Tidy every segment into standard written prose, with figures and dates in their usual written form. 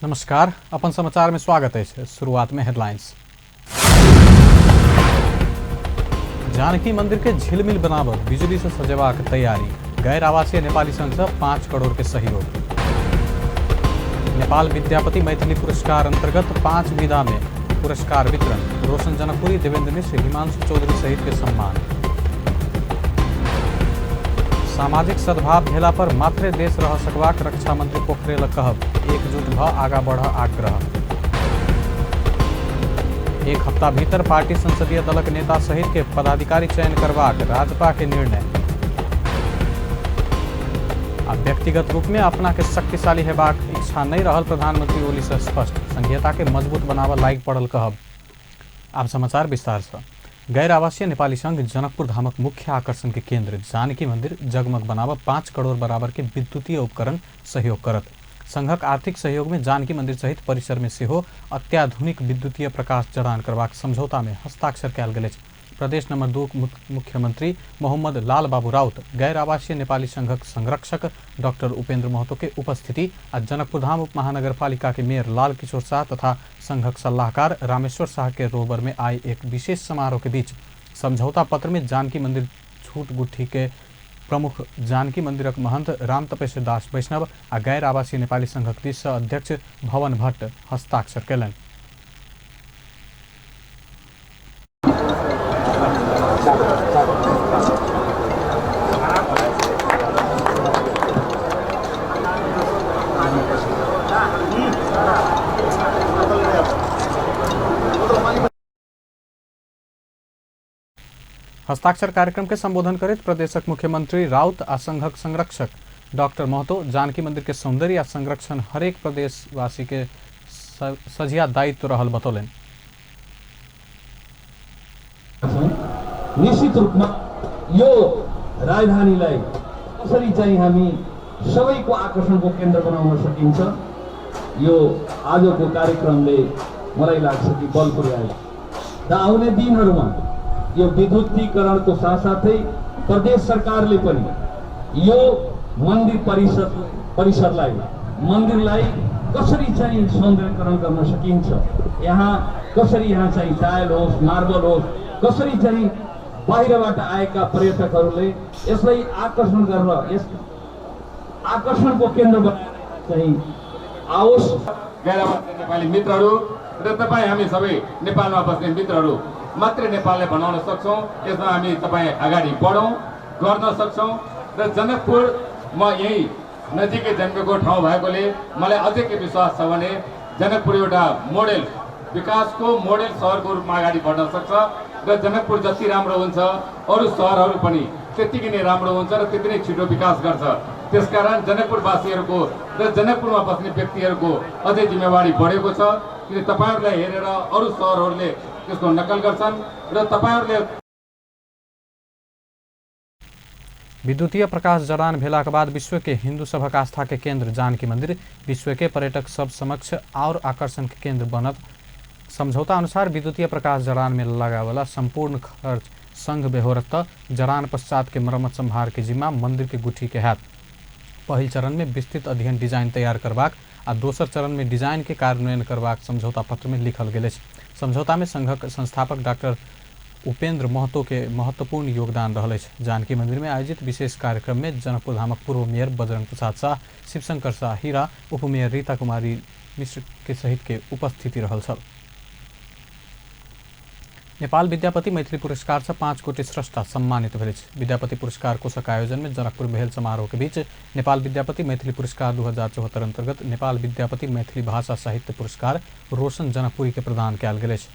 नमस्कार, अपन समाचार में स्वागत है। शुरुआत में हेडलाइंस। जानकी मंदिर के झिलमिल बनाब बिजुली से सजेबाक तैयारी। गैर आवासीय नेपाली संघ से 5 करोड़ के सहयोग। नेपाल विद्यापति मैथिली पुरस्कार अंतर्गत 5 विधा में पुरस्कार वितरण। रोशन जनकपुरी, देवेंद्र मिश्र, हिमांशु चौधरी सहित के सम्मान। सामाजिक सद्भाव भेला पर मात्रे देश रह सकबाक रक्षा मंत्री पोखरेल कहब। एकजुट भ आगा बढ़ आग्रह। एक हफ्ता भीतर पार्टी संसदीय दलक नेता सहित के पदाधिकारी चयन करबाक राजपा के निर्णय। आ व्यक्तिगत रूप में अपना के शक्तिशाली हेबाक इच्छा नहीं रहल प्रधानमंत्री ओली से स्पष्ट। संघीयता के मजबूत बनाबऽ लागि पड़ल कहब। आब समाचार विस्तार से। गैर आवासीय नेपाली संघ जनकपुर धामक मुख्य आकर्षण के केंद्र जानकी मंदिर जगमग बनाबऽ 5 करोड़ बराबर के विद्युतीय उपकरण सहयोग करत। संघक आर्थिक सहयोग में जानकी मंदिर सहित परिसर में सेहो अत्याधुनिक विद्युतीय प्रकाश जड़ान करबाक समझौता में हस्ताक्षर कयल गेल अछि। प्रदेश नंबर 2 मुख्यमंत्री मोहम्मद लाल बाबू राउत गैर आवासीय नेपाली संघक संरक्षक डॉक्टर उपेंद्र महतो के उपस्थिति आ जनकपुर धाम उप महानगरपालिका के मेयर लाल किशोर शाह तथा संघक सलाहकार रामेश्वर शाह के रोबर में आई एक विशेष समारोह के बीच समझौता पत्र में जानकी मंदिर छूट गुट्ठी के प्रमुख जानकी मंदिरक महंत राम तपेश्वर दास वैष्णव आ गैर आवासीय नेपाली संघक दिस से अध्यक्ष भवन भट्ट हस्ताक्षर कयलनि। हस्ताक्षर कार्यक्रम के संबोधन करैत प्रदेशक मुख्यमंत्री राउत आ संघक संरक्षक डॉक्टर महतो जानकी मंदिर के सौंदर्य आ संरक्षण हरेक प्रदेशवासी के सझिया दायित्व रहल बतौलनि। निश्चित रूपमा यो राजधानीलाई कसरी चाहिँ हामी सबैको आकर्षणको केन्द्र बनाउन सकिन्छ, यो आजको कार्यक्रमले मलाई लाग्छ कि बल पुर्यायो। र आउने दिनहरूमा यो विद्युतीकरणको साथसाथै प्रदेश सरकारले पनि यो मन्दिर परिसरलाई मन्दिरलाई कसरी चाहिँ सौन्दर्यकरण गर्न सकिन्छ, यहाँ कसरी यहाँ चाहिँ टाइल होस्, मार्बल होस्, कसरी चाहिँ बाहिरबाट आएका पर्यटकहरूले यसलाई आकर्षण गरेर यस आकर्षणको केन्द्र बनाएर चाहिँ आओस्। गैर आवासीय नेपाली मित्रहरू र तपाईँ हामी सबै नेपालमा बस्ने मित्रहरू मात्रै नेपाललाई बनाउन सक्छौँ। यसमा हामी तपाईँ अगाडि बढौँ, गर्न सक्छौँ। र जनकपुर म यहीँ नजिकै जन्मेको ठाउँ भएकोले मलाई अझै के विश्वास छ भने जनकपुर एउटा मोडेल, विकासको मोडेल सहरको रूपमा अगाडि बढ्न सक्छ। र जनकपुर जति राम्रो हुन्छ अरू सहरहरू पनि त्यतिकै नै राम्रो हुन्छ र त्यति नै छिटो विकास गर्छ। त्यसकारण जनकपुरवासीहरूको र जनकपुरमा बस्ने व्यक्तिहरूको अझै जिम्मेवारी बढेको छ, किन तपाईँहरूलाई हेरेर अरू सहरहरूले त्यसको नक्कल गर्छन् र तपाईँहरूले। विद्युतीय प्रकाश जड़ान भेलाक बाद विश्व के हिंदू सभक आस्था के केंद्र जानकी मंदिर विश्व के पर्यटक सब समक्ष और आकर्षण के केंद्र बनत। समझौता अनुसार विद्युतीय प्रकाश जड़ान में लगावला संपूर्ण खर्च संघ बेहोरत जड़ान पश्चात के मरम्मत संभार के जिम्मा मंदिर के गुठी के हैत। पहिल चरण में विस्तृत अध्ययन डिजाइन तैयार करबाक आ दोसर चरण में डिजाइन के कार्यान्वयन करबाक समझौता पत्र में लिखल गेल अछि। समझौता में संघक संस्थापक डॉक्टर उपेंद्र महतो के महत्वपूर्ण योगदान रहल अछि। जानकी मंदिर में आयोजित विशेष कार्यक्रम में जनकपुर धामक पूर्व मेयर बजरंग प्रसाद शाह, शिवशंकर शाह हीरा, उपमेयर रीता कुमारी मिश्र के सहित के उपस्थिति रहल छल। नेपाल विद्यापति मैथिली पुरस्कार से 5 गोटे स्रष्टा सम्मानित भेल अछि। विद्यापति पुरस्कार कोषक आयोजन में जनकपुर भेल समारोह के बीच नेपाल विद्यापति मैथिली पुरस्कार 2074 अंतर्गत नेपाल विद्यापति मैथिली भाषा साहित्य पुरस्कार रोशन जनकपुरी के प्रदान कयल गेल अछि।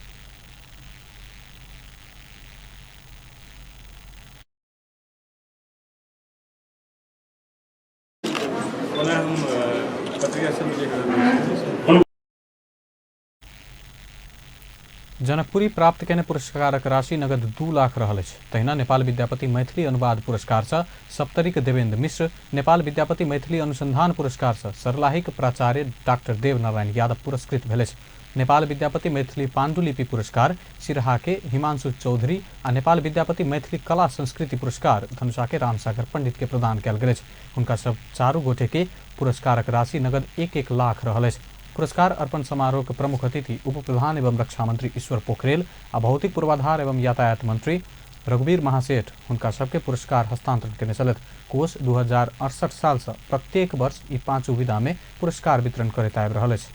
जनकपुरी प्राप्त केने पुरस्कारक राशि नगद 2 लाख रहल अछि। तहिना नेपाल विद्यापति मैथिली अनुवाद पुरस्कार से सप्तरीक देवेंद्र मिश्र, नेपाल विद्यापति मैथिली अनुसंधान पुरस्कार से सर्लाहीक प्राचार्य डॉक्टर देवनारायण यादव पुरस्कृत भेल अछि। नेपाल विद्यापति मैथिली पाण्डुलिपि पुरस्कार सिरहा के हिमांशु चौधरी आ नेपाल विद्यापति मैथिली कला संस्कृति पुरस्कार धनुषा के रामसागर पंडित के प्रदान कयल गेल अछि। हुनका सब चारू गोटे के पुरस्कारक राशि नगद 1-1 लाख रहल अछि। पुरस्कार अर्पण समारोह के प्रमुख अतिथि उप प्रधान एवं रक्षा मंत्री ईश्वर पोखरेल आ भौतिक पूर्वाधार एवं यातायात मंत्री रघुवीर महासेठ हुनका सबके पुरस्कार हस्तांतरण केने छलथि। कोष 2068 साल से प्रत्येक वर्ष ई पांचों विधा में पुरस्कार वितरण करैत आबि रहल अछि।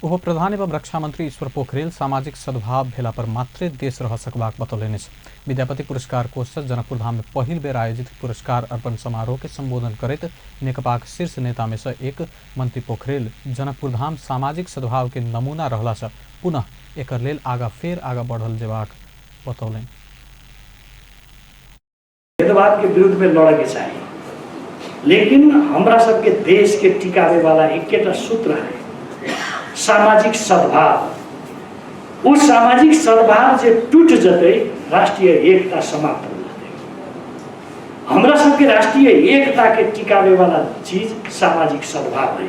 उप प्रधान एवं रक्षा मंत्री ईश्वर पोखरेल सामाजिक सद्भाव भेला पर मात्रे देश रह सकबाक बतौलनि अछि। विद्यापति पुरस्कार कोष से जनकपुर धाम में पहिल बेर आयोजित पुरस्कार अर्पण समारोह के संबोधन करैत नेकपाक शीर्ष नेता में से एक मंत्री पोखरेल जनकपुर धाम सामाजिक सद्भाव के नमूना रहला से पुनः एकर लेल आगा फेर आगा बढ़ल जेबाक बतौलनि। भेदभाव के विरुद्ध में लड़े के चाही, लेकिन हमरा सबके देश के टिकावे वाला एकेटा सूत्र है, सामाजिक सद्भाव। उ सामाजिक सद्भाव जे टूट जतै राष्ट्रीय एकता समाप्त हो जतै। हमरा सबके राष्ट्रीय एकता के टिकावे वाला चीज सामाजिक सद्भाव है।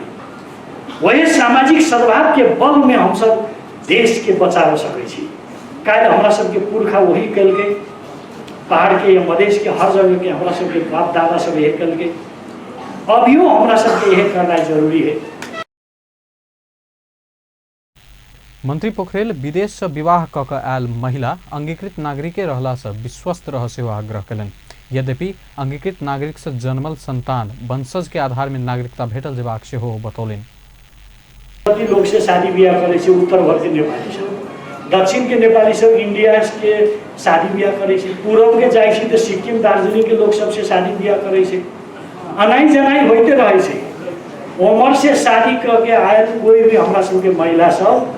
वही सामाजिक सद्भाव के बल में हम सब देश के बचा सकै छी। काल्हि हमरा सबके पुरखा वही कलकै, पहाड़ के या मधेश के हर जगह के हमरा सबके बाप दादा सब यही कलकै, अभियो हमरा सबके यही करना जरूरी है। मंत्री पोखरेल विदेश से विवाह क के आयल महिला अंगीकृत नागरिके रहला से विश्वस्त रह सेहो आग्रह कयलनि। यद्यपि अंगीकृत नागरिक से जन्मल संतान वंशज के आधार में नागरिकता भेटल जेबाक सेहो बतौलनि। कति लोग से शादी बियाह करै छै, उत्तर भर के नेपाली सब, दक्षिण के नेपाली सब इंडिया के शादी बियाह करै छै, पूरब के जाइ छी तऽ सिक्किम दार्जिलिंग के लोग सबसे शादी बियाह करै छै, अनाइ जनाइ होइते रहै छै। उमर से शादी कऽ के आयल कोई भी हमरा सबके महिला सब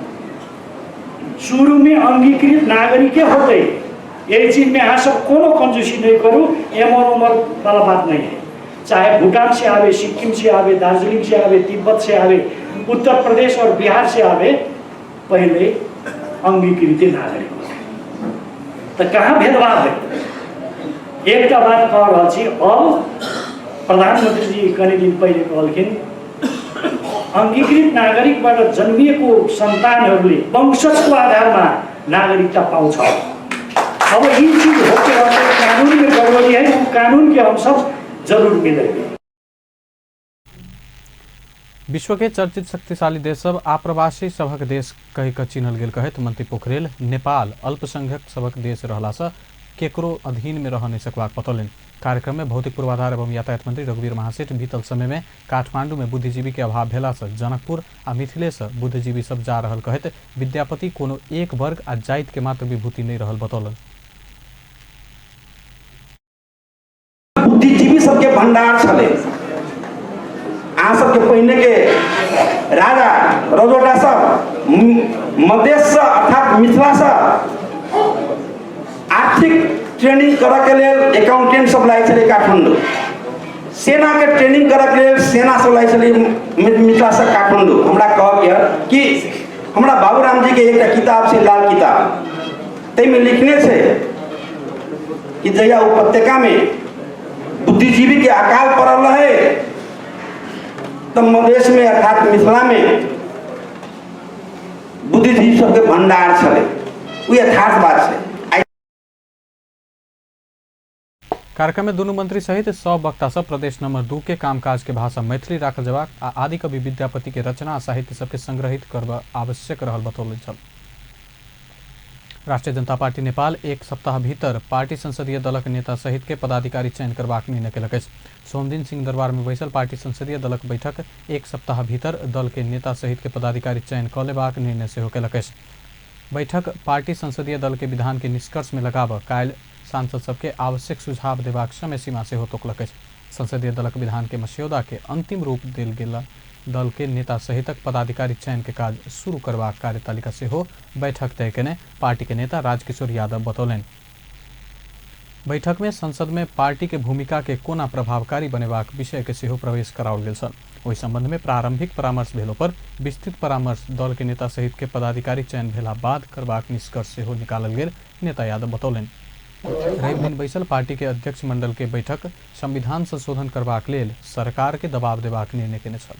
शुरू में अंगीकृत नागरिके होते। यही चीज में अहाँ सब कोनो कंजूसी नहीं करू, एमर उमर वाला बात नहीं है। चाहे भूटान से आवे, सिक्किम से आवे, दार्जिलिंग से आवे, तिब्बत से आवे, उत्तर प्रदेश और बिहार से आवे, पहले अंगीकृत नागरिक होते। तो कहाँ भेदभाव है? एकटा बात कह रहल छी, अब प्रधानमंत्री जी कनि दिन पहिले कहलखिन अंगीकृत नागरिकबाट जन्मिएको सन्तानहरूले वंशजको आधारमा नागरिकता पाउँछ। अब यी चीज होते रहते कानून में गड़बड़ी है, वो कानून के हम सब जरूर मिलेंगे। विश्व के चर्चित शक्तिशाली देश सब आप्रवासी सभक देश कहि कऽ चिन्हल गेल कहैत मंत्री पोखरेल नेपाल अल्पसंख्यक सभक देश रहला से केकरो अधीन में रह नहीं सकबाक बतौलनि। कार्यक्रम में भौतिक पूर्वाधार एवं यातायात मंत्री रघुवीर महासेठ बीतल समय में काठमांडू में बुद्धिजीवी के अभाव भेला से जनकपुर आ मिथिले से बुद्धिजीवी सब जा रहल कहैत विद्यापति कोनो एक वर्ग आ जाति के मात्र विभूति नहीं रहल बतौलनि। बुद्धिजीवी सबके भंडार छलै। अहाँ सबके पहिने के राजा रजोटा सब मधेश से अर्थात मिथिला से आर्थिक ट्रेनिंग करऽ के लेल अकाउंटेंट सब लागै छलै काठमांडू, सेना के ट्रेनिंग करऽ के लेल सेना सब लागै छलै मिथिला से काठमांडू। हमरा कहब यऽ कि हमरा बाबूराम जी के एकटा किताब छै लाल किताब, ताहिमे लिखने छै कि जहिया उपत्यका में बुद्धिजीवी के अकाल पड़ल रहे तऽ मधेश में अर्थात मिथिला में बुद्धिजीवी सबके भंडार छलै। ओ यथार्थ बात छै। कार्यक्रम में दुनू मंत्री सहित सब वक्ता सब प्रदेश नंबर 2 के कामकाज के भाषा मैथिली राखल जबाक आ आदिकवि विद्यापति के रचना आ साहित्य सबके संग्रहित करब आवश्यक रहल बतौलनि छल। राष्ट्रीय जनता पार्टी नेपाल एक सप्ताह भीतर पार्टी संसदीय दलक नेता सहित के पदाधिकारी चयन करबाक निर्णय केलक अछि। सोमदिन सिंह दरबार में बैसल पार्टी संसदीय दलक बैठक एक सप्ताह भीतर दल के नेता सहित के पदाधिकारी चयन कऽ लेबाक निर्णय सेहो केलक अछि। बैठक पार्टी संसदीय दल के विधान के निष्कर्ष में लगाबऽ काल्हि सांसद सबके आवश्यक सुझाव देबाक समय सीमा सेहो तोकलक अछि। संसदीय दलक विधान के मस्यौदा के अंतिम रूप देल गेल दल के नेता सहितक पदाधिकारी चयन के काज शुरू करबाक कार्यतालिका सेहो बैठक तय केने पार्टी के नेता राजकिशोर यादव बतौलनि। बैठक में संसद में पार्टी के भूमिका के कोना प्रभावकारी बनेबाक विषय के सेहो प्रवेश कराओल गेल छल। ओहि संबंध में प्रारंभिक परामर्श भेलो पर विस्तृत परामर्श दल के नेता सहित के पदाधिकारी चयन भेला बाद करबाक निष्कर्ष सेहो निकालल गेल नेता यादव बतौलनि। रवि दिन बैसल पार्टी के अध्यक्ष मंडल के बैठक संविधान संशोधन करबाक लेल सरकार के दबाव देबाक निर्णय केने छल।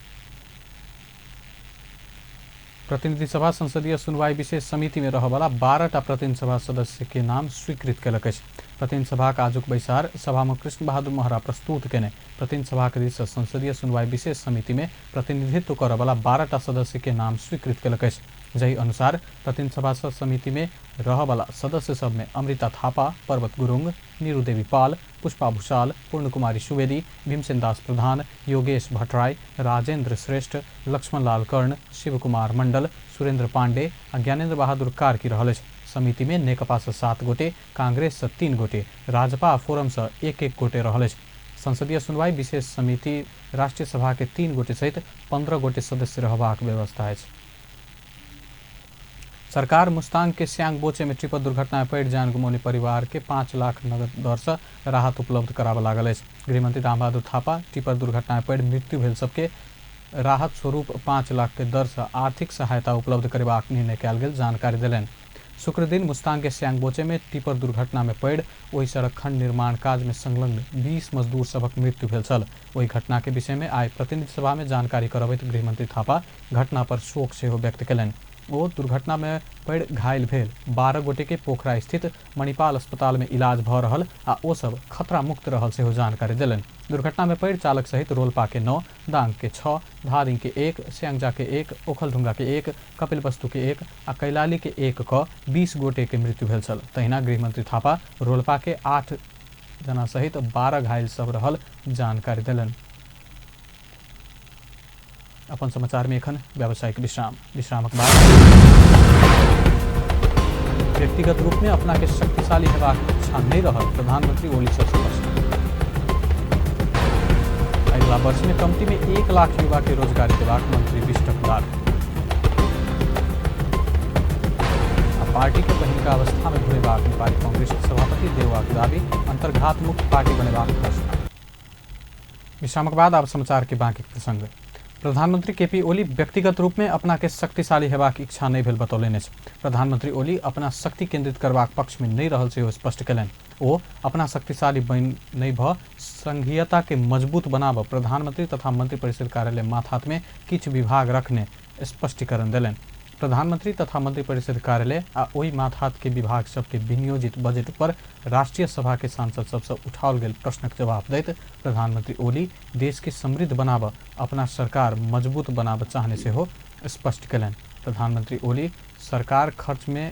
प्रतिनिधि सभा संसदीय सुनवाई विशेष समिति में रहवाला 12टा प्रतिनिधि सभा सदस्य के नाम स्वीकृत केलक अछि। प्रतिनिधि सभाक आजुक बैसार सभामुख कृष्ण बहादुर महरा प्रस्तुत केने प्रतिनिधि सभाक दिस संसदीय सुनवाई विशेष समिति में प्रतिनिधित्व करऽवाला 12टा सदस्य के नाम स्वीकृत केलक अछि। जाहि अनुसार प्रतिनिधि सभा समिति में रहवाला सदस्य सब में अमृता थापा, पर्वत गुरुङ, नीरू देवी पाल, पुष्पा भूषाल, पूर्ण कुमारी सुवेदी, भीमसेन दास प्रधान, योगेश भट्टराई, राजेंद्र श्रेष्ठ, लक्ष्मणलाल कर्ण, शिव कुमार मंडल, सुरेंद्र पांडे आ ज्ञानेन्द्र बहादुर कार्की रहल अछि। समिति में नेकपा से 7 गोटे, कांग्रेस से 3 गोटे, राजपा फोरम से 1-1 गोटे रहल अछि। संसदीय सुनवाई विशेष समिति राष्ट्रीय सभा के 3 गोटे सहित 15 गोटे सदस्य रहबाक व्यवस्था अछि। सरकार मुस्तांग के स्यांगबोचे में ट्रिपल दुर्घटना में पड़ि जान गुमौने परिवार के 5 लाख नगद दर से राहत उपलब्ध कराबऽ लागल अछि। गृहमंत्री रामबहादुर थापा टिपर दुर्घटना में पड़ि मृत्यु भेल सबके राहत स्वरूप 5 लाख के दर से आर्थिक सहायता उपलब्ध करेबाक निर्णय कयल गेल जानकारी देलनि। शुक्रदिन मुस्तांग के स्यांगबोचे में टिपर दुर्घटना में पड़ि ओहि सड़क खंड निर्माण काज में संलग्न 20 मजदूर सभक मृत्यु भेल छल। ओहि घटना के विषय में आइ प्रतिनिधि सभा में जानकारी करबैत गृहमंत्री थापा घटना पर शोक सेहो व्यक्त कयलनि। ओ दुर्घटना में पड़ि घायल भेल 12 गोटे के पोखरा स्थित मणिपाल अस्पताल में इलाज भऽ रहल आ ओ सब खतरा मुक्त रहल सेहो जानकारी देलनि। दुर्घटना में पड़ि चालक सहित रोलपा के 9, दांग के 6, धारिंग के 1, स्यांगजा के 1, ओखलढुंगा के 1, कपिलवस्तु के 1 आ कैलाली के 1 क 20 गोटे के मृत्यु भेल छल। तहिना गृहमंत्री थापा रोलपा के 8 जना सहित 12 घायल सब रहल जानकारी देलनि। अपन समाचार में एखन व्यावसायिक विश्राम। विश्रामक बाद व्यक्तिगत रूप में अपना के शक्तिशाली हेबाक इच्छा नहीं रहल प्रधानमंत्री ओली से स्पष्ट। अगिला वर्ष में कमती में 1 लाख युवा के रोजगारी देबाक मंत्री विष्टक दावी। पार्टी के पहिलका अवस्था में घुरेबाक नेपाली कांग्रेस के सभापति देउवाक दावी, अंतर्घात मुक्त पार्टी बनेबाक घोषणा। विश्रामक बाद आब समाचार के बाकी प्रसंग। प्रधानमंत्री केपी ओली व्यक्तिगत रूप में अपना के शक्तिशाली हेबाक इच्छा नहीं भेल बतौलनि अछि। प्रधानमंत्री ओली अपना शक्ति केंद्रित करबाक पक्ष में नहीं रहल सेहो स्पष्ट कयलनि। ओ अपना शक्तिशाली बनि नहीं भऽ संघीयता के मजबूत बनाबऽ प्रधानमंत्री तथा मंत्रिपरिषद कार्यालय माथात में किछु विभाग रखने स्पष्टीकरण देलनि। प्रधानमंत्री तथा मंत्रिपरिषद कार्यालय आ ओहि माथात के विभाग सबके विनियोजित बजट पर राष्ट्रीय सभा के सांसद सबसँ उठाओल गेल प्रश्नक जवाब दैत प्रधानमंत्री ओली देश के समृद्ध बनाबऽ अपना सरकार मजबूत बनाबऽ चाहने सेहो स्पष्ट कयलनि। प्रधानमंत्री ओली सरकार खर्च में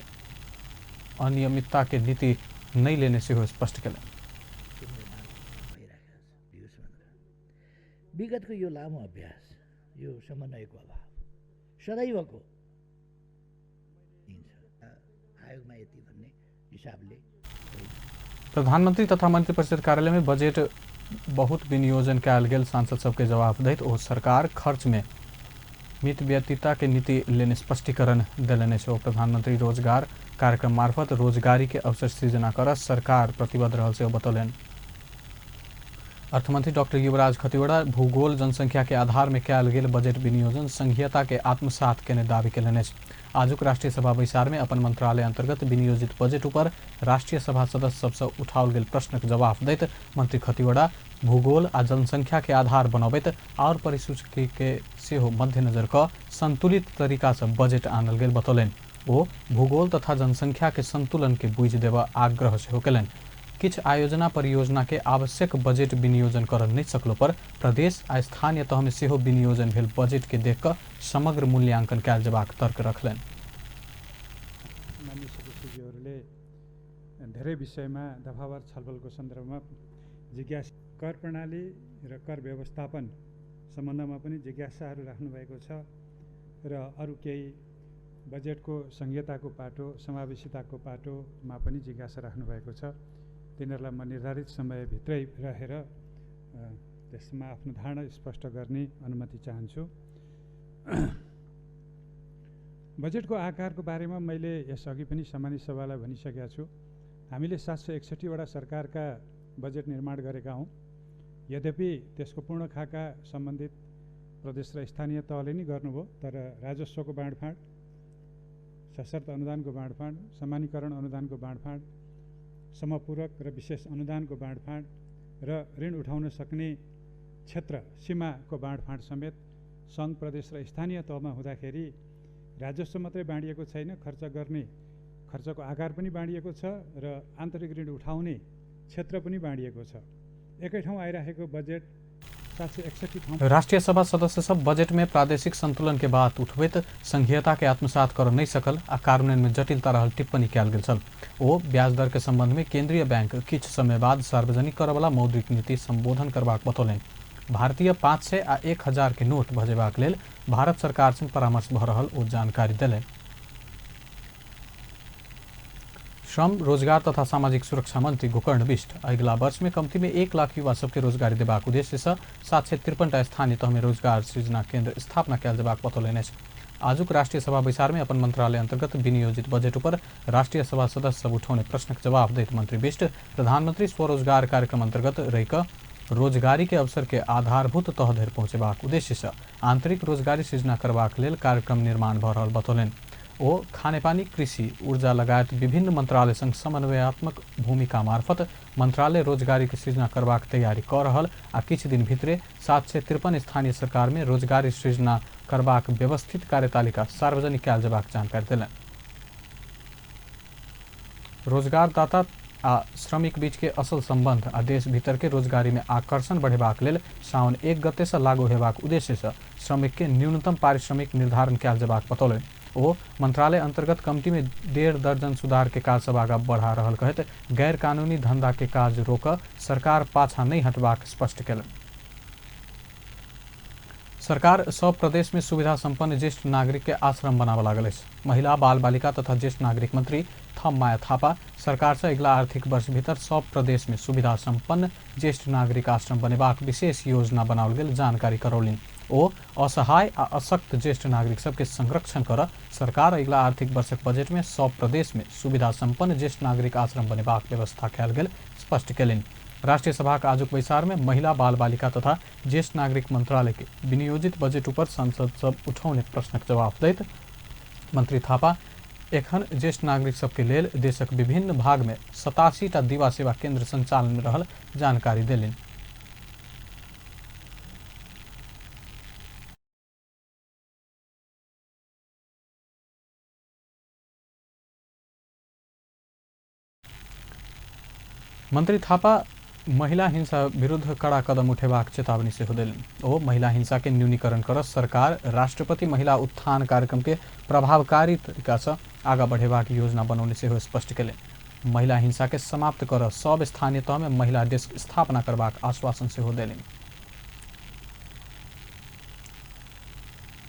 अनियमितता के नीति नहीं लेने सेहो स्पष्ट कयलनि। विगतको यो लामो अभ्यास, यो समन्वयको अभाव सदैवको आयोगमा यति भन्ने हिसाबले प्रधानमंत्री तथा मंत्रिपरिषद कार्यालय में बजट बहुत विनियोजन कयल गेल सांसद सबके जवाब दैत ओ सरकार खर्च में मितव्ययिता के नीति लेने स्पष्टीकरण देलनि अछि। ओ प्रधानमंत्री रोजगार कार्यक्रम मार्फत रोजगारी के अवसर सृजना कर सरकार प्रतिबद्ध रहल सेहो बतौलनि। अर्थमंत्री डॉक्टर युवराज खतिवड़ा भूगोल जनसंख्या के आधार में कयल गेल बजट विनियोजन संघीयता के आत्मसात केने दावी केलनि अछि। आजुक राष्ट्रीय सभा बैसार में अपन मंत्रालय अंतर्गत विनियोजित बजट ऊपर राष्ट्रीय सभा सदस्य सबसँ उठाओल गेल प्रश्नक जवाब दैत मंत्री खतिवड़ा भूगोल आ जनसंख्या के आधार बनबैत और परिसूची के सेहो मध्यनजर कऽ संतुलित तरीका से बजट आनल गेल बतौलनि। ओ भूगोल तथा जनसंख्या के संतुलन के बुझि देबऽ आग्रह सेहो केलनि। किछु आयोजना परियोजना के आवश्यक बजट विनियोजन कर नहीं सकलो पर प्रदेश आ स्थानीय तह में सेहो विनियोजन भेल बजट के देख कऽ समग्र मूल्यांकन कयल जेबाक तर्क रखलनि। माननीय सदस्यज्यूहरूले धेरै विषयमा दफावार छलफलको सन्दर्भमा जिज्ञासा, कर प्रणाली र कर व्यवस्थापन सम्बन्धमा पनि जिज्ञासाहरू राख्नुभएको छ र अरू केही बजेटको संघीयताको पाटो, समावेशिताको पाटोमा पनि जिज्ञासा राख्नुभएको छ। तिनीहरूलाई म निर्धारित समयभित्रै रहेर त्यसमा आफ्नो धारणा स्पष्ट गर्ने अनुमति चाहन्छु। बजेटको आकारको बारेमा मैले यसअघि पनि सामान्य सभालाई भनिसकेको छु। हामीले 761वटा सरकारका बजेट निर्माण गरेका हौँ। यद्यपि त्यसको पूर्ण खाका सम्बन्धित प्रदेश र स्थानीय तहले नै गर्नुभयो, तर राजस्वको बाँडफाँड, सशर्त अनुदानको बाँडफाँड, सामान्यकरण अनुदानको बाँडफाँड, समपूरक र विशेष अनुदानको बाँडफाँड र ऋण उठाउन सक्ने क्षेत्र सीमाको बाँडफाँड समेत सङ्घ, प्रदेश र स्थानीय तहमा हुँदाखेरि राजस्व मात्रै बाँडिएको छैन, खर्च गर्ने खर्चको आकार पनि बाँडिएको छ र आन्तरिक ऋण उठाउने क्षेत्र पनि बाँडिएको छ। एकै ठाउँ आइराखेको बजेट 761 ठाउँ। राष्ट्रिय सभा सदस्य सब बजट में प्रादेशिक संतुलन के बात उठबैत संघीयता के आत्मसात कर नहीं सकल आ कार्यान्वयन में जटिलता रहल टिप्पणी कयल गेल छल। ओ ब्याज दर के संबंध में केंद्रीय बैंक किछु समय बाद सार्वजनिक करऽवला मौद्रिक नीति संबोधन करबाक बतौलनि। भारतीय 500 आ 1000 के नोट भजेबाक लेल भारत सरकार संग परामर्श भऽ रहल ओ जानकारी देलनि। श्रम रोजगार तथा सामाजिक सुरक्षा मंत्री गोकर्ण विष्ट अगिला वर्ष में कम्ती में 1 लाख युवा सबके रोजगारी देबाक उद्देश्य से 753टा स्थानीय तह में रोजगार सृजना केंद्र स्थापना कयल जेबाक बतौलनि अछि। आजुक राष्ट्रीय सभा बैसार में अपन मंत्रालय अंतर्गत विनियोजित बजट पर राष्ट्रीय सभा सदस्य सब उठौने प्रश्नक जवाब दैत मंत्री विष्ट प्रधानमंत्री स्वरोजगार कार्यक्रम अंतर्गत रहिकऽ रोजगारी के अवसर के आधारभूत तह धरि पहुँचेबाक उद्देश्य से आंतरिक रोजगारी सृजना करबाक लेल कार्यक्रम निर्माण भऽ रहल बतौलनि। ओ खानेपानी, कृषि, ऊर्जा लगायत विभिन्न मंत्रालय संग समन्वयात्मक भूमिका मार्फत मंत्रालय रोजगारी के सृजना करबाक तैयारी कऽ रहल आ किछु दिन भितरे 753 स्थानीय सरकार में रोजगारी सृजना करबाक व्यवस्थित कार्यतालिका सार्वजनिक कयल जेबाक जानकारी देलनि। रोजगारदाता आ श्रमिक बीच के असल संबंध आ देश भीतर के रोजगारी में आकर्षण बढ़ेबाक लेल सावन 1 गते से लागू हेबाक उद्देश्य से श्रमिक के न्यूनतम पारिश्रमिक निर्धारण कयल जेबाक बतौलनि। ओ मंत्रालय अंतर्गत कमती में 1.5 दर्जन सुधार के काज सब आगा बढ़ा रहल कहैत गैर कानूनी धंधा के काज रोक सरकार पाछा नहीं हटबाक स्पष्ट केलनि। सरकार सब प्रदेश में सुविधा संपन्न ज्येष्ठ नागरिक के आश्रम बनाबऽ लागल अछि। महिला बाल बालिका तथा ज्येष्ठ नागरिक मंत्री थम माया थापा सरकार से अगिला आर्थिक वर्ष भीतर सब प्रदेश में सुविधा संपन्न ज्येष्ठ नागरिक आश्रम बनेबाक विशेष योजना बनाओल गेल जानकारी करौलनि। ओ असहाय आ अशक्त ज्येष्ठ नागरिक सबके संरक्षण कर सरकार अगिला आर्थिक वर्षक बजट में सब प्रदेश में सुविधा संपन्न ज्येष्ठ नागरिक आश्रम बनेबाक व्यवस्था कयल गेल स्पष्ट केलनि। राष्ट्रीय सभाक आजुक बैसार में महिला बाल बालिका तथा ज्येष्ठ नागरिक मंत्रालय के विनियोजित बजट ऊपर सांसद सब उठौने प्रश्नक जवाब दैत मंत्री थापा एखन ज्येष्ठ नागरिक सबके लेल देशक विभिन्न भाग में 87टा दिवा सेवा केंद्र संचालन में रहल जानकारी देलनि। मंत्री थापा महिला हिंसा विरुद्ध कड़ा कदम उठेबाक चेतावनी सेहो देलनि। ओ महिला हिंसा के न्यूनीकरण कर सरकार राष्ट्रपति महिला उत्थान कार्यक्रम के प्रभावकारी तरीका से आगा बढ़ेबाक योजना बनौने सेहो स्पष्ट केलनि। महिला हिंसा के समाप्त कर सब स्थानीय तह में महिला डेस्क स्थापना करबाक आश्वासन सेहो देलनि।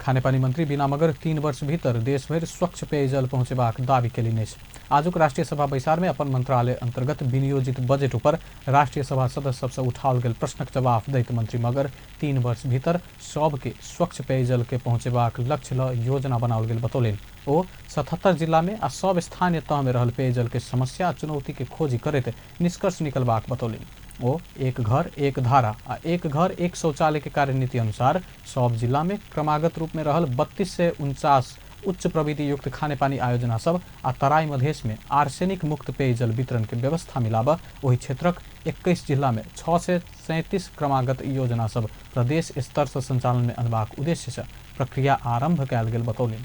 खानेपानी मंत्री बीना मगर 3 वर्ष भीतर देशभरि स्वच्छ पेयजल पहुँचेबाक दावी केलनि अछि। आजुक राष्ट्रीय सभा बैसार में अपन मंत्रालय अंतर्गत विनियोजित बजट ऊपर राष्ट्रीय सभा सदस्य सबसे उठाओल गेल प्रश्नक जवाब दैत मंत्री मगर 3 वर्ष भीतर सबके स्वच्छ पेयजल के पहुँचेबाक लक्ष्य ल योजना बनाओल गेल बतौलनि। ओ 77 जिला में आ सब स्थानीय तह में रहल पेयजल के समस्या आ चुनौती के खोजी करैत निष्कर्ष निकलबाक बतौलनि। ओ एक घर एक धारा आ एक घर एक शौचालय के कार्यनीति अनुसार सब जिला में क्रमागत रूप में रहल 3249 उच्च प्रविधि युक्त खानेपानी आयोजना सब आ तराई मधेश में आर्सेनिक मुक्त पेयजल वितरण के व्यवस्था मिलाब ओहि क्षेत्रक 21 जिला में 637 क्रमागत योजना सब प्रदेश स्तर से संचालन में अनबाक उद्देश्य से प्रक्रिया आरंभ कयल गेल बतौलनि।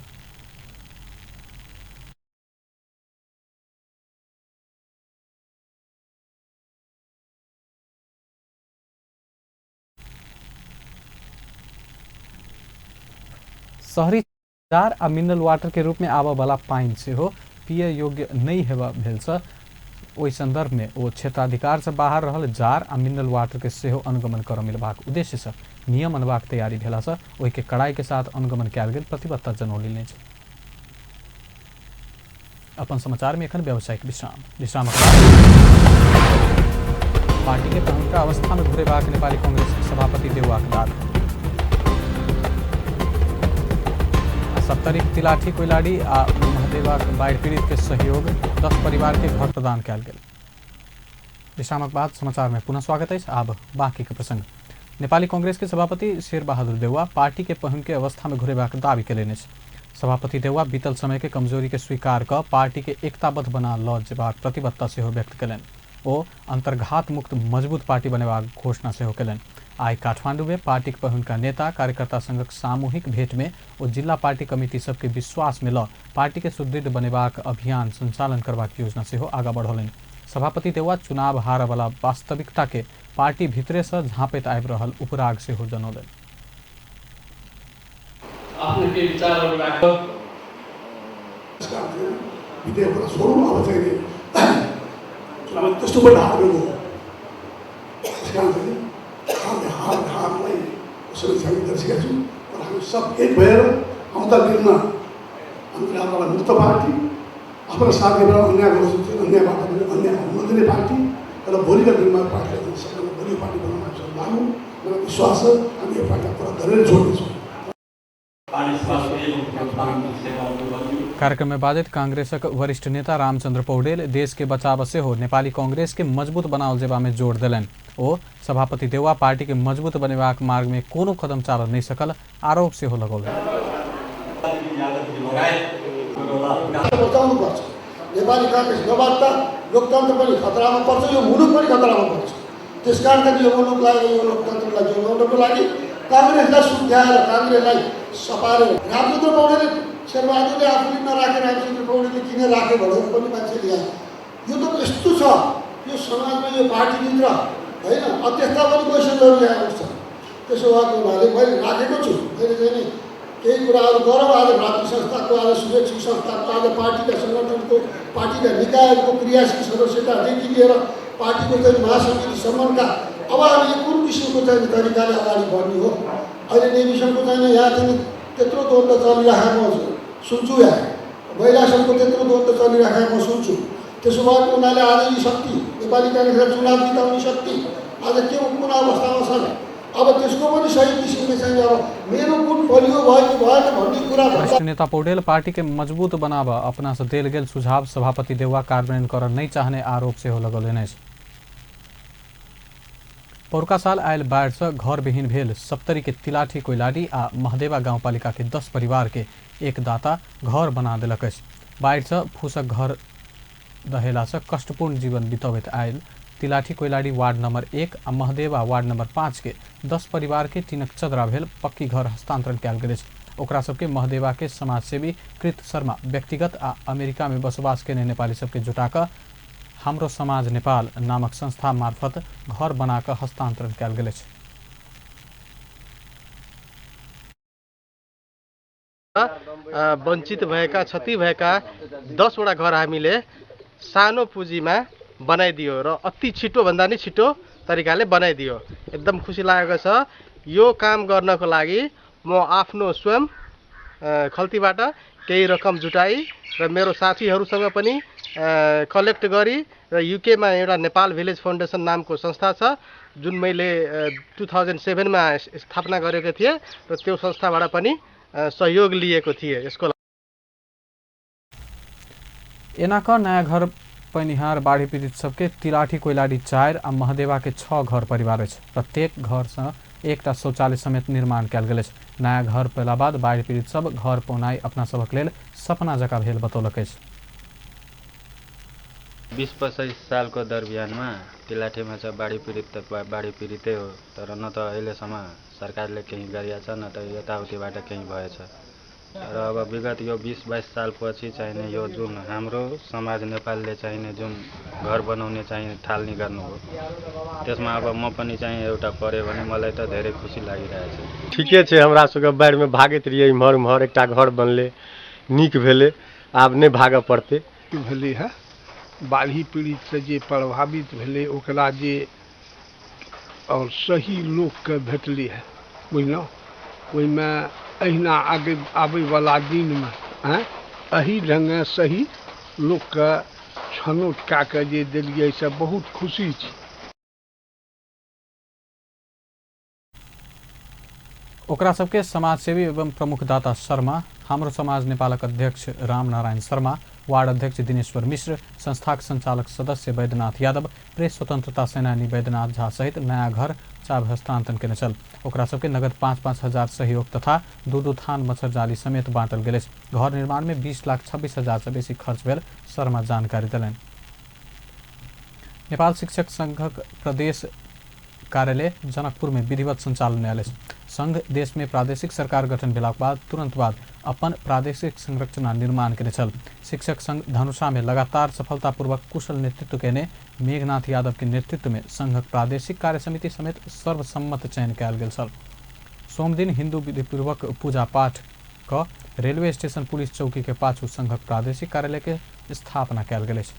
शहरी जार आ मिनरल वाटर के रूप में आबऽ वाला पानि सेहो पिय योग्य नहि हेबा भेल से ओहि संदर्भ में ओ क्षेत्राधिकार से बाहर रहल जार आ मिनरल वाटर के सेहो अनुगमन कर मिलबाक उद्देश्य से नियम अनबाक तैयारी भेला से ओहि के कड़ाई के साथ अनुगमन कयल गेल प्रतिबद्धता जनौलनि अछि। अपन समाचार में एखन व्यावसायिक विश्राम। विश्रामक बाद पार्टी के पहिलुका अवस्था में घुरेबाक नेपाली कांग्रेस सभापति देउवाक दावी। सप्तरी तिलाठी कोइलाड़ी आ महादेवाक बाढ़ि पीड़ित के सहयोग 10 परिवार के घर प्रदान कयल गेल। विश्रामक बाद समाचार में पुनः स्वागत अछि। आब बाकी के प्रसंग। नेपाली कांग्रेस के सभापति शेरबहादुर देउवा पार्टी के पहिलुके अवस्था में घुरेबाक दावी केलनि अछि। सभापति देउवा बीतल समय के कमजोरी के स्वीकार क पार्टी के एकताबद्ध बना ल जेबाक प्रतिबद्धता सेहो व्यक्त केलनि। ओ अंतर्घात मुक्त मजबूत पार्टी बनेबाक घोषणा सेहो केलनि। आइ काठमांडू में पार्टीक पहिलुका नेता कार्यकर्ता संगक सामूहिक भेंट में ओ जिला पार्टी कमिटी सबके विश्वास में ल पार्टी के सुदृढ़ बनेबाक अभियान संचालन करबाक योजना सेहो आगाँ बढ़ौलनि। सभापति देउवा चुनाव हारऽवला वास्तविकता के पार्टी भितरे से झाँपैत आबि रहल उपराग सेहो जनौलनि। आफ्नो केही विचारहरू राख्नु त्यस्तो पनि हारेको हो, त्यस कारण चाहिँ हारलाई सबै हामी दर्शेका छौँ र हामी सब एक भएर आउँदा दिनमा हामीलाई मुक्त पार्टी, आफ्नो साथीहरूलाई अन्याय गर्छ अन्यायबाट पनि अन्याय हुन नदिने पार्टी र भोलिका दिनमा पार्टीलाई सबैभन्दा बलियो पार्टी बनाउन हामी सब लागौँ। मलाई विश्वास छ हामी यो पार्टीलाई पुरा गरेर छोड्नेछौँ। कार्यक्रम में बाजैत कांग्रेसक वरिष्ठ नेता रामचंद्र पौडेल देश के बचाव सेहो नेपाली कांग्रेस के मजबूत बनाओल जेबा में जोड़ देलनि। ओ सभापति देउवा पार्टी के मजबूत बनेबाक मार्ग में कोनो कदम चालऽ नहि सकल आरोप सेहो लगौलनि। बचाउनुपर्छ नेपाली कांग्रेस नबाच्दा लोकतन्त्र पनि खतरामा पर्छ, यो मुलुक पनि खतरामा पर्छ। त्यसकारण यो मुलुकलाई यो लोकतन्त्रलाई जोगाउनको लागि काङ्ग्रेसलाई सुध्याएर काङ्ग्रेसलाई सपारेर रामचन्द्र पौडेलले शेरबहादुरले आफूले नराखे रामचन्द्र पौडेलले किन राखे भनेर पनि मान्छेले यहाँ यो त यस्तो छ यो समाजमा यो पार्टीभित्र होइन अध्यक्षता पनि क्वेसनहरू यहाँ उठ्छ। त्यसो भएको हुनाले मैले राखेको छु, मैले चाहिँ नि केही कुराहरू गरौँ। आज भ्रातृ संस्थाको, आज शुभेच्छुक संस्थाको, आज पार्टीका सङ्गठनको, पार्टीका निकायहरूको क्रियाशील सदस्यतादेखि लिएर पार्टीको चाहिँ महासमितिसम्मका अब हामीले कुन किसिमको चाहिँ तरिकाले अगाडि बढ्ने हो। अहिले नेविसनको चाहिँ यहाँ चाहिँ त्यत्रो द्वन्द्व चलिराखेको सुन्छु, यहाँ महिला सङ्घको त्यत्रो द्वन्द्व चलिराखेको म सुन्छु। त्यसो भएको हुनाले आज यी शक्ति नेपाली काङ्ग्रेसलाई चुनाव जिताउने शक्ति आज के कुन अवस्थामा छन्, अब त्यसको पनि सही किसिमले चाहिँ अब मेरो कुन बलियो भयो कि भएन भन्ने कुरा। वरिष्ठ नेता पौडेल पार्टी के मजबूत बनाब अपना से देल गेल सुझाव सभापति देउवा कार्यान्वयन कर नहीं चाहने आरोप सेहो लगौलनि अछि। पौरका साल आयल बाढ़ से घरविहीन भेल सप्तरी के तिलाठी कोइलाडी आ महदेवा गाउँपालिका के 10 परिवार के एक दाता घर बना देलक अछि। बाढ़ से फूसक घर दहेला से कष्टपूर्ण जीवन बितबैत आयल तिलाठी कोइलाडी वार्ड नंबर 1 आ महदेवा वार्ड नंबर 5 के 10 परिवार के टीनक चदरा भेल पक्की घर हस्तांतरण कयल गेल अछि। ओकरा सबके महदेवा के समाजसेवी कृत शर्मा व्यक्तिगत आ अमेरिका में बसोबास केने नेपाली सबके जुटाकऽ हाम्रो समाज नेपाल नामक संस्था मार्फत घर बनाकऽ हस्तांतरण कयल गेल अछि। वञ्चित भएका क्षति भएका 10वटा घर हामीले सानो पुँजीमा बनाइदियो र अति छिटोभन्दा नि छिटो तरिकाले बनाइदियो। एकदम खुसी लागेको छ। यो काम गर्नको लागि म आफ्नो स्वयं खल्तीबाट केही रकम जुटाई र मेरो साथीहरूसँग पनि कलेक्ट गरी र युकेमा एउटा नेपाल भिलेज फाउन्डेसन नामको संस्था छ जुन मैले 2007 मा स्थापना गरेको थिएँ र त्यो संस्थाबाट पनि सहयोग लिएको थिएँ। यसको एना क नयाँ घर पैनिहार बाढ़ी पीड़ित सबके तिलाठी कोइलाडी 4 आ महदेवा के 6 घर परिवार अछि। प्रत्येक घर से एकटा शौचालय समेत निर्माण कयल गेल अछि। नयाँ घर पयला बाद बाढ़ी पीड़ित सब घर पौनाइ अपना सबक लेल सपना जकाँ भेल बतौलक अछि। 20-25 सालको दरमियानमा तिलाठीमा चाहिँ बाढी पीडित त बाढी पीडितै हो, तर न त अहिलेसम्म सरकारले केही गरिएको छ न त यताउतिबाट केही भएछ। तर अब विगत यो 20-22 सालपछि चाहिने यो जुन हाम्रो समाज नेपालले चाहिने जुन घर बनाउने चाहिँ थालनी गर्नुभयो त्यसमा अब म पनि चाहिँ एउटा पऱ्यो भने मलाई त धेरै खुसी लागिरहेछ। ठीके छै, हमरा सबके बाढ़िमे भागैत रहियै इम्हर उम्हर, एकटा घर बनलै, नीक भेलै, आब नहि भागऽ पड़तै। भेलै हँ बाढ़ी पीड़ितसँ जे प्रभावित भेलै ओकरा जे और सही लोकके भेटलै हँ बुझलहुँ, ओहिमे एहिना आगे आबैवला दिनमे एही ढङ्गे सही लोकके छनौट कए कऽ जे देलियै से बहुत खुशी छी। ओकरा सबके समाजसेवी एवं प्रमुख दाता शर्मा, हाम्रो समाज नेपालक अध्यक्ष रामनारायण शर्मा, वार्ड अध्यक्ष दिनेश्वर मिश्र, संस्थाक संचालक सदस्य वैद्यनाथ यादव, प्रेस स्वतंत्रता सेनानी वैद्यनाथ झा सहित नयाँ घर चाबी हस्तांतरण केने छल। ओकरा सबके नगद 5-5 हजार सहयोग तथा 2-2 थान मच्छर जाली समेत बाँटल गेल अछि। घर निर्माण में 20,26,000 से बेसी खर्च भेल शर्मा जानकारी देलनि। नेपाल शिक्षक संघक प्रदेश कार्यालय जनकपुर में विधिवत संचालन आयल। संघ देश में प्रादेशिक सरकार गठन भेलाक बाद तुरंत बाद अपन प्रादेशिक संरचना निर्माण केने छल। शिक्षक संघ धनुषा में लगातार सफलतापूर्वक कुशल नेतृत्व केने मेघनाथ यादव के नेतृत्व में संघक प्रादेशिक कार्य समिति समेत सर्वसम्मत चयन कयल गेल छल। सोमदिन हिंदू विधिपूर्वक पूजा पाठ क रेलवे स्टेशन पुलिस चौकी के पाछू संघक प्रादेशिक कार्यालय के स्थापना कयल गेल अछि।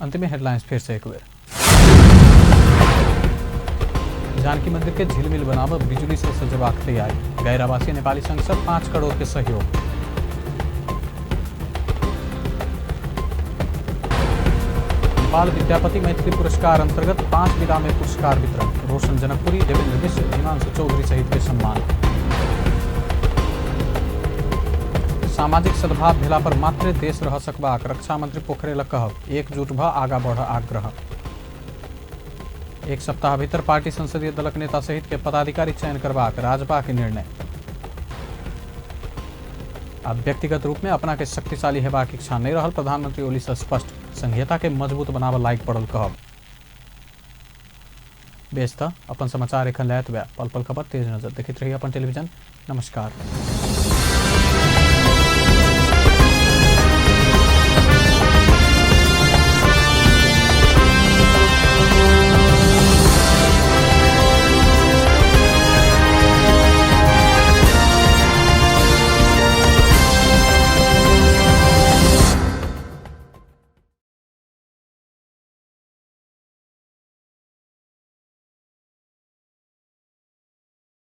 अंत में हेडलाइंस फिर से एक बेर। जानकी मंदिर के झिलमिल बनाब बिजुली से सजेबाक तैयारी। गैर आवासीय नेपाली संघ से 5 करोड़ के सहयोग। नेपाल विद्यापति मैथिली पुरस्कार अंतर्गत 5 विधा में पुरस्कार वितरण। रोशन जनकपुरी, देवेंद्र मिश्र, हिमांशु चौधरी सहित के सम्मान। सामाजिक सद्भाव भेला पर मात्र देश रह सकबाक रक्षा मंत्री पोखरेलक कहब। एकजुट भ आगा बढ़ आग्रह। एक सप्ताह भीतर पार्टी संसदीय दलक नेता सहित के पदाधिकारी चयन करबाक राजपा के निर्णय। अब व्यक्तिगत रूप में अपना के शक्तिशाली हेबाक इच्छा नहीं रहल प्रधानमंत्री ओली से स्पष्ट। संघीयता के मजबूत बनाबऽ लायक पड़ल कहब। बेस त अपन समाचार एखन लैत पल पल खबर तेज नजर देखैत रही अपन टेलीविजन। नमस्कार।